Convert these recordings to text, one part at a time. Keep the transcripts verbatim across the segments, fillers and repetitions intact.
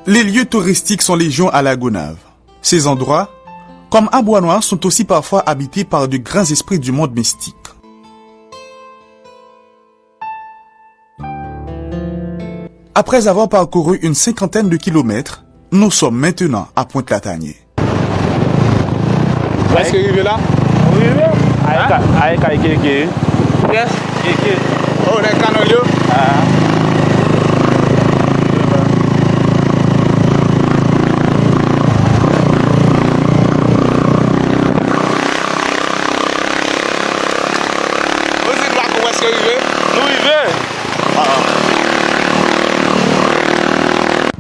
Les lieux touristiques sont légion à La Gonâve. Ces endroits, comme à Bois-Noir, sont aussi parfois habités par de grands esprits du monde mystique. Après avoir parcouru une cinquantaine de kilomètres, nous sommes maintenant à Pointe-Latanier. Prèske rive la? Nou rive. Ae kay, ae kay keke. Yes. Keke. Oh, nèg kanal yo? Ah. Ozil Bako prèske rive. Nou rive.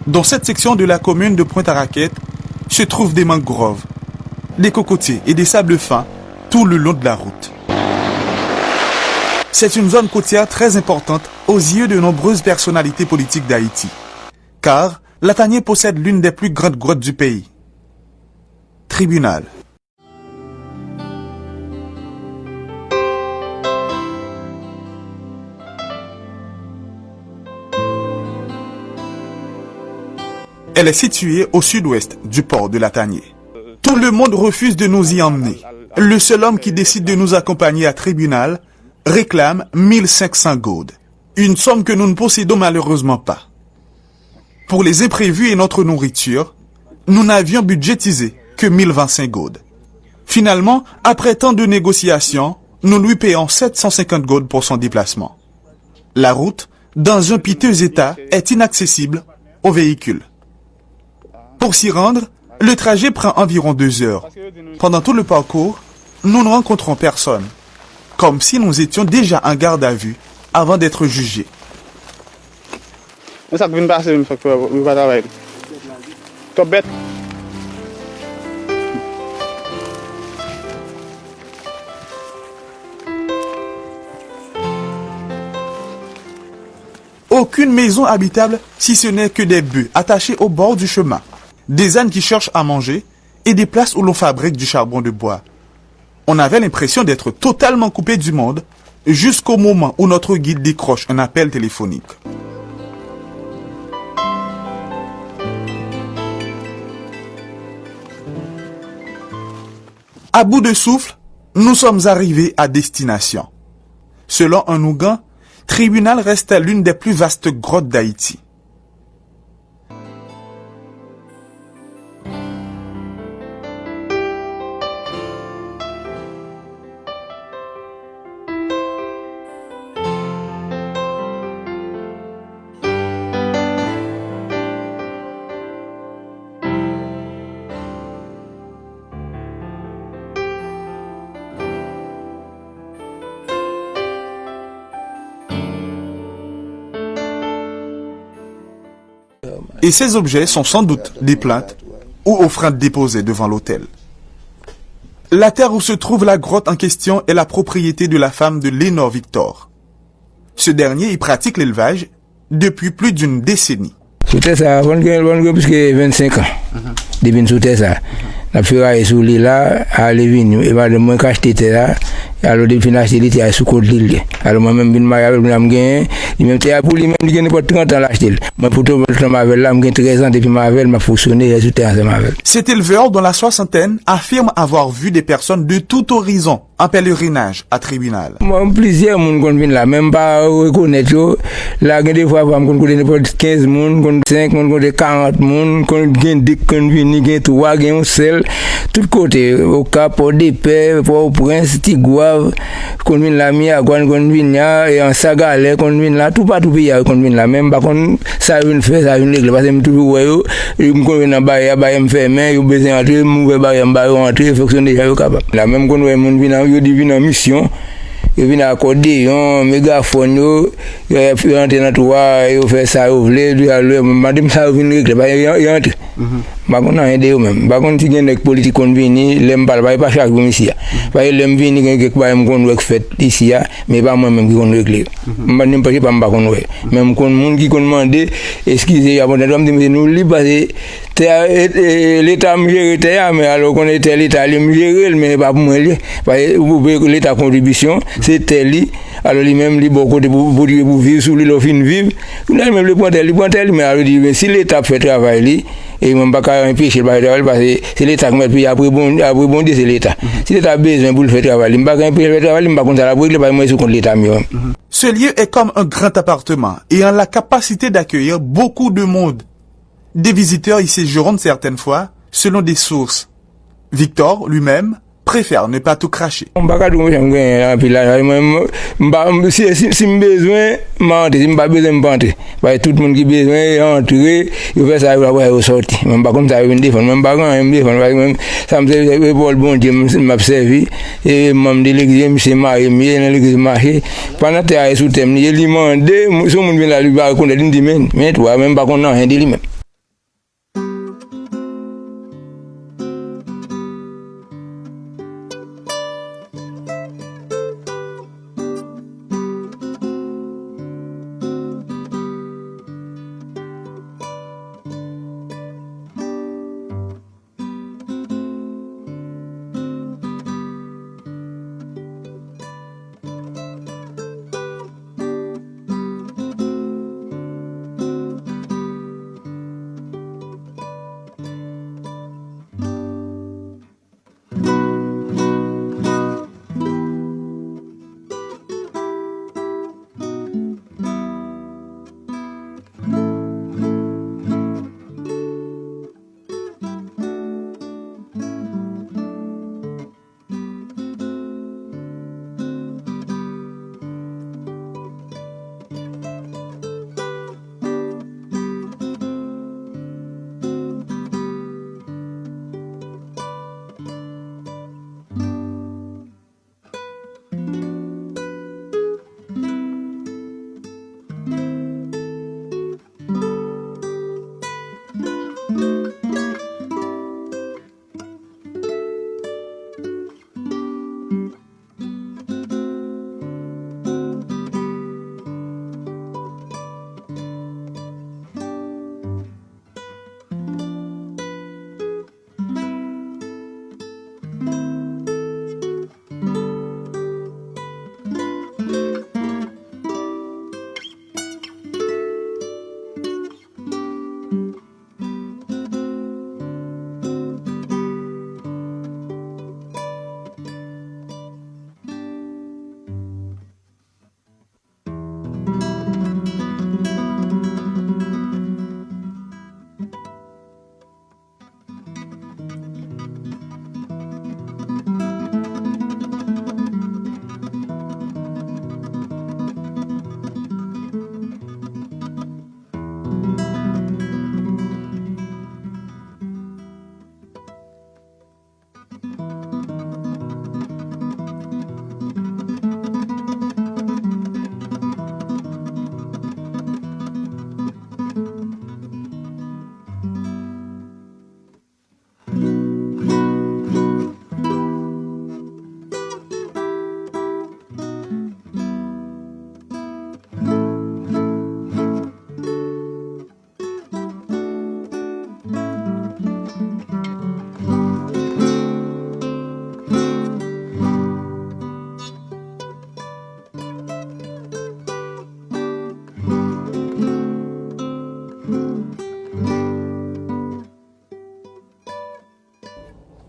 Dans cette section de la commune de Pointe-à-Raquette se trouvent des mangroves, des cocotiers et des sables fins tout le long de la route. C'est une zone côtière très importante aux yeux de nombreuses personnalités politiques d'Haïti, car Latanier possède l'une des plus grandes grottes du pays. Tribunal. Elle est située au sud-ouest du port de Latanier. Tout le monde refuse de nous y emmener. Le seul homme qui décide de nous accompagner à Tribunal réclame mille cinq cents gourdes, une somme que nous ne possédons malheureusement pas. Pour les imprévus et notre nourriture, nous n'avions budgétisé que mille vingt-cinq gourdes. Finalement, après tant de négociations, nous lui payons sept cent cinquante gourdes pour son déplacement. La route, dans un piteux état, est inaccessible aux véhicules. Pour s'y rendre, le trajet prend environ deux heures. Pendant tout le parcours, nous ne rencontrons personne, comme si nous étions déjà en garde à vue avant d'être jugés. Men sa k vin pase menm fòk yo pa travay. Twòp bèt. Aucune maison habitable si ce n'est que des bœufs attachés au bord du chemin, des ânes qui cherchent à manger et des places où l'on fabrique du charbon de bois. On avait l'impression d'être totalement coupé du monde jusqu'au moment où notre guide décroche un appel téléphonique. À bout de souffle, nous sommes arrivés à destination. Selon un ougan, Tribunal reste l'une des plus vastes grottes d'Haïti. Et ces objets sont sans doute des plaintes ou offrandes déposées devant l'autel. La terre où se trouve la grotte en question est la propriété de la femme de Lénor Victor. Ce dernier y pratique l'élevage depuis plus d'une décennie. Sou tè sa a, fò n gen, fò n gen plis ke vennsenk an depi n sou tè sa a. N ap feraye sou li la, ale vini. E madanm mwen k achte tè a, alò depi l fin achte li, tè a sou kont li l ye. Alò mwen menm m vin marye avè l, kounye a m genyen, li menm tè a pou li menm, li gen nenpòt trant an l achte l. Mwen pou tou tan m avè l la, m gen trèz an depi m avè l, m ap fonksyone sou tè ansanm avè l. Cet éleveur dans la soixantaine affirme avoir vu des personnes de tout horizon en pèlerinaj a Tribinal. Bon, plizyè moun konn vin la, men m pa rekonèt yo. La, gen de fwa, fwa m konn kote nenpòt kenz moun, konn senk moun, konte karant moun, konn gen de k konn vini, gen twa, gen yon sèl. Tout kote, Okap, Pòdepè, Pòtoprens, Tigwav, konn vin la, Miragwàn konn vin la, e an Sagalè konn vin la, toupatou peyi a yo konn vin la. Men m pa konn sa yo vin fè, sa yo vin regle, paske m toujou wè yo, e m konn wè nan baryè a, baryè m fèmen, yo bezwen antre, m ouvè baryè m ba yo antre, fonksyone jan yo kapab. La menm konn wè moun vin an, yo di vin an misyon, yo vin ak akòdeyon, megafòn yo, yo, yo antre nan twou a, yo fè sa yo vle, yo al, mande m sa yo vin regle, pa yo, yo antre. M pa konn anyen de yo menm. M pa konn si gen nèg politik konn vini, lè m pale, pa, e pa chak jou m isi a. Paske lè m vini, gen kèk bagay m konn wè k fèt isi a, men e pa mwen menm ki konn regle yo. M pa, menm pa, se pa m pa konn wè. Men m konn moun ki konn mande, eskize, y ap antann, m di, "Mesye, nou lib, paske tè a, e, e, Leta m jere tè a, men alò, ou konnen tè Leta, li m jere l, men e pa pou mwen l ye." Paske ou peye Leta kontribisyon, se tè li, alò, li menm, li ba w kote pou, pou, pou viv sou li, lè w fin viv, kounye a, li menm, li pran tè, li pran tè li, men alò, di, men si Leta ap fè travay li, e mwen, m pa ka anpeche l pa fè travay li, paske se Leta ki mèt peyi, apre bon, apre Bondye, se Leta. Si Leta bezwen pou l fè travay li, m pa ka anpeche l fè travay li, m pa konn sa l ap regle, paske mwen, sou kont Leta m ye menm. Ce lieu est comme un grand appartement ayant la capacité d'accueillir beaucoup de monde. Des visiteurs y séjournent certaines fois, selon des sources. Victor, lui-même, préfère ne pas tout cracher. M pa ka di w, monchè, m genyen anpil lajan. Mwen, m, m pa, m, si, si, si m bezwen, m a antre. Si m pa bezwen, m pa antre. Paske tout moun ki bezwen antre, yo fè sa yo, apre yo sòti. Mwen, m pa konn sa yo vin defann. Mwen, m pa gen anyen m defann. Paske mwen, sa m sèvi, se epòl Bondye m, m ap sèvi. E manm de legliz, misye mare m ye, nan legliz mache. Pa nan tè a, e sou tè m li ye, li mande, m, si yon moun vin la, li pa rekonèt li, m di, "Men, men, twa, men m pa konn anyen de li menm."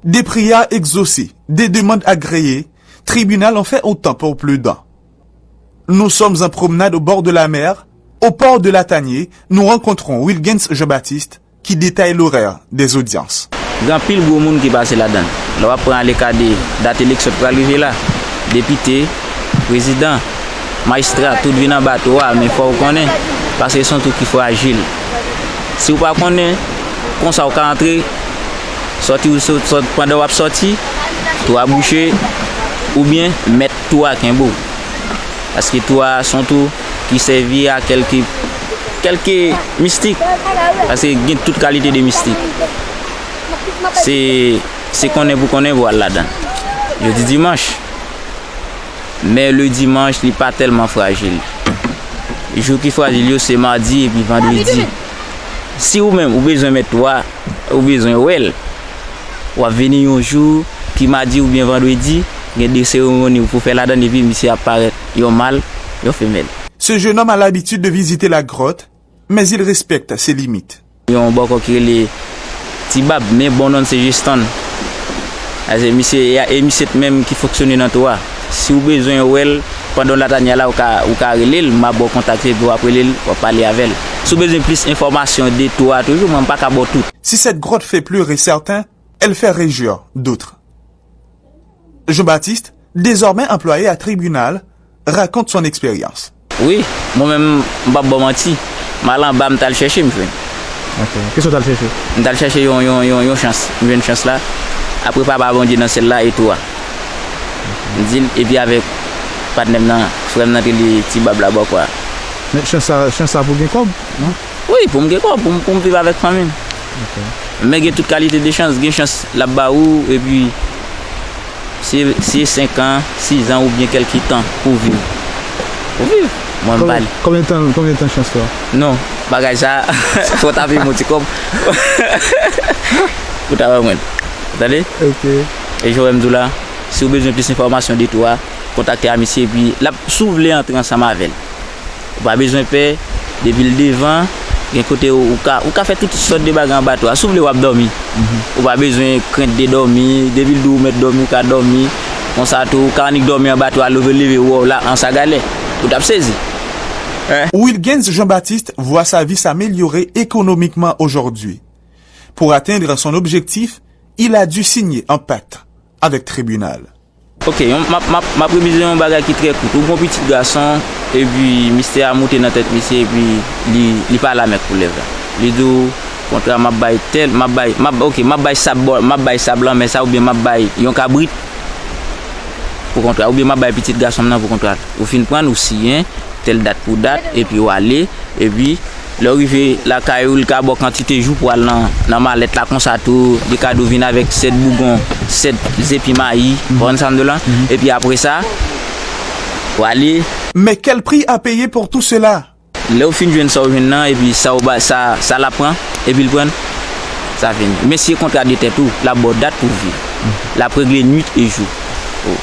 Des prières exaucées, des demandes agréées, tribunal en fait autant pour pleudant. Nous sommes en promenade au bord de la mer, au port de Latanier, nous rencontrons Wilgens Jean-Baptiste, qui détaille l'horaire des audiences. Gen anpil gwo moun ki pase ladan l. Lè w ap pran ale ka de dat eleksyon k pral rive la, depite, prezidan, majistra, tout vin anba tou a, men fò w konnen, paske se yon tou ki frajil. Si w pa konnen, konsa w ka antre, sòti w sot, sot, pandan w ap sòti, tou a bouche, oubyen mèt tou a kenbe w. Paske tou a se yon tou ki sèvi a kèlke Kèlke mistik, paske gen tout kalite de mistik. Se, se konnen pou konnen pou al ladan. Jodi dimanch. Men le dimanch, li pa tèlman frajil. Jou ki frajil yo, se madi epi vandredi. Si ou menm, ou bezwen mèt twa, ou bezwen wè l, w ap vini yon jou ki madi oubyen vandredi, gen de seremoni ou pou fè ladan epi misye ap parèt yon mal, yon femèl. Ce jeune homme a l'habitude de visiter la grotte, mais il respecte ses limites. Yon bòkò ki rele Ti Bab, men bon non se Jestan. A, se misye, e, e misye t menm ki fonksyone nan tou a. Si w bezwen wè l, pandan w latanya la, ou ka, ou ka rele l, m a ba w kontak li, epi w ap rele l, w ap pale avè l. Si w bezwen plis enfòmasyon de tou a toujou, mwen m pa ka ba w tout. Si cette grotte fait pleurer certains, elle fait réjouir d'autres. Jean-Baptiste, désormais employé à tribunal, raconte son expérience. Wi, mwen menm, m p ap ba w manti. M al anba, m t al chèche, m jwenn. Ok. Kisa w t al chèche? M t al chèche yon, yon, yon, yon chans. M jwenn chans la. Apre papa Bondye nan syèl la e tou a. M di l, epi avèk patnè m nan, frè m nan ki rele Ti Bab la bòkò a. Men chans sa, chans sa pou gen kòb, non? Wi, pou m gen kòb, pou m, pou m viv avèk fanmi m. Ok. Men gen tout kalite de chans. Gen chans l ap ba ou, epi se, se senk an, sis an oubyen kèlke tan pou w viv. Pou w viv. Mwen, m pa li. Konbyen, konbyen tan, konbyen tan chans la? Non, bagay sa, fò w ta peye m yon ti kòb pou w ta wè mwen. Tande? Ok. E jan w wè m di w la, si w bezwen plis enfòmasyon de tou a, kontakte a misye, epi l ap, si w vle antre ansanm avè l. Ou pa bezwen pè, depi l devan, gen kote ou, ou ka, ou ka fè tout sòt de bagay anba tou a. Si w vle w ap dòmi. Mhm. Ou pa bezwen krent de dòmi, depi l di w ou mèt dòmi, ou ka dòmi. Konsa tou, ou ka annik dòmi anba tou a, leve, leve, ou wè w la, an sagalè. Ou t ap sezi. Hein? Wilgens Jean-Baptiste voit sa vie s'améliorer économiquement aujourd'hui. Pour atteindre son objectif, il a dû signer un pacte avec tribunal. Ok, yon, m ap, m ap, m ap revize yon bagay ki trè kout. Ou gon pitit gason, epi mistè a moute nan tèt misye, epi li, li pale a mèt koulèv la. Li di w, kontra m ap bay tèl, m ap bay, m ap, ok, m ap bay sab bò, m ap bay sab lanmè sa, oubyen m ap bay yon kabrit pou kontra, oubyen m ap bay pitit gason m nan pou kontra. Ou fin pran l, ou siyen, tèl dat pou dat, epi w ale, epi lè w rive lakay ou, li ka ba w kantite jou pou al nan, nan malèt la konsa tou, de kado vin avèk sèt bougon, sèt zepi mayi, mhm, ou konprann sa m di w la? Mhm. Epi apre sa, w ale. Mais quel prix à payer pour tout cela? Lè w fin jwenn sa w jwenn nan, epi sa w ba, sa, sa l ap pran, epi l pran l, sa fini. Men si e kontra de tèt ou, l ap ba w dat pou w viv. Mhm. L ap regle nuit e jou. Oh.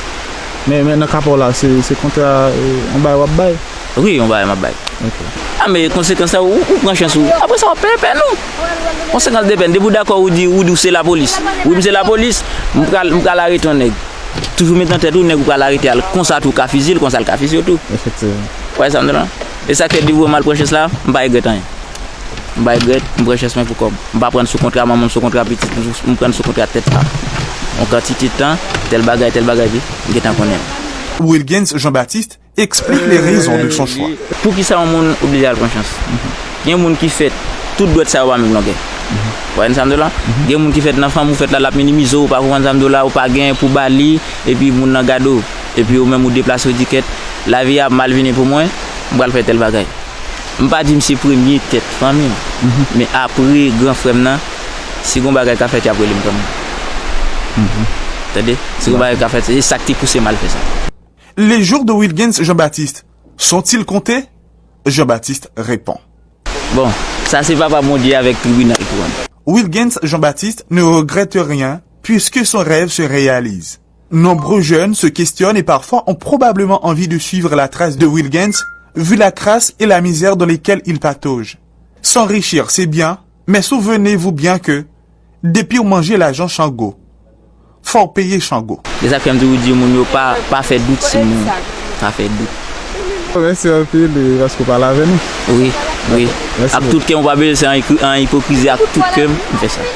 Men, men nan ka pa w la, se, se kontra, e, yon bagay w ap bay? Wi, yon bagay m ap bay. Ok. A, men konsekans la, ou, ou pran chans ou. Apre sa, w ap peye pèn ou. Konsekans de pèn. Depi w dakò, ou di, ou di w se lapolis. Wi, m se lapolis, m pral, m pral arete yon nèg. Toujou met nan tèt ou, nèg ou pral arete a, konsa tou ka fizi l, konsa l ka fizi w tou. Efektivman. Ou wè sa m di w la? E sa k fè depi w wè m al pran chans la, m pa regrèt anyen. M pa regrèt, m pran chans mwen pou kòb. M pa pran l sou kontra manman m, sou kontra pitit, m pran l sou kontra tèt pa m. Yon kantite tan, tèl bagay, tèl bagay, epi m gentan konnen. Wilgens Jean-Baptiste explique les raisons de son choix. Poukisa yon moun oblije al pran chans? Gen moun ki fèt, tout dwèt sa yo pa menm longè. Ou konprann sa m di w la? Gen moun ki fèt nan fanmi, ou fèt la, l ap minimize w, ou pa konprann sa m di w la, ou pa gen pou ba li, epi moun nan gade w, epi ou menm ou deplase, ou di, "Kèt, lavi a ap mal vini pou mwen, m pral fè tèl bagay." M pa di m se premye tèt fanmi m, men apre gran frè m nan, si gon bagay ka fèt, y ap rele m kanmenm. Tande? Si gon bagay ka fèt, se sa k te pouse m al fè sa. Les jours de Wilgens Jean-Baptiste sont-ils comptés? Jean-Baptiste répond. Bon, sa se papa Bondye avèk tribinal pou mwen. Wilgens Jean-Baptiste ne regrette rien puisque son rêve se réalise. Nombreux jeunes se questionnent et parfois ont probablement envie de suivre la trace de Wilgens, vu la crasse et la misère dans lesquelles il patauge. S'enrichir, c'est bien, mais souvenez-vous bien que depi w manje lajan Chango, fò w peye Chango. Se sa k fè m toujou di moun yo pa, pa fè dout sou moun. Pa fè dout. Mèsi anpil, e, paske w pale avè nou. Wi, wi. Mèsi. Ak tout kè m, ou pa bezwen se an ipokrizi, ak tout kè m, m fè sa.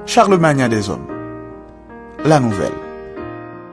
Charlemagne a des hommes. La Nouvelle.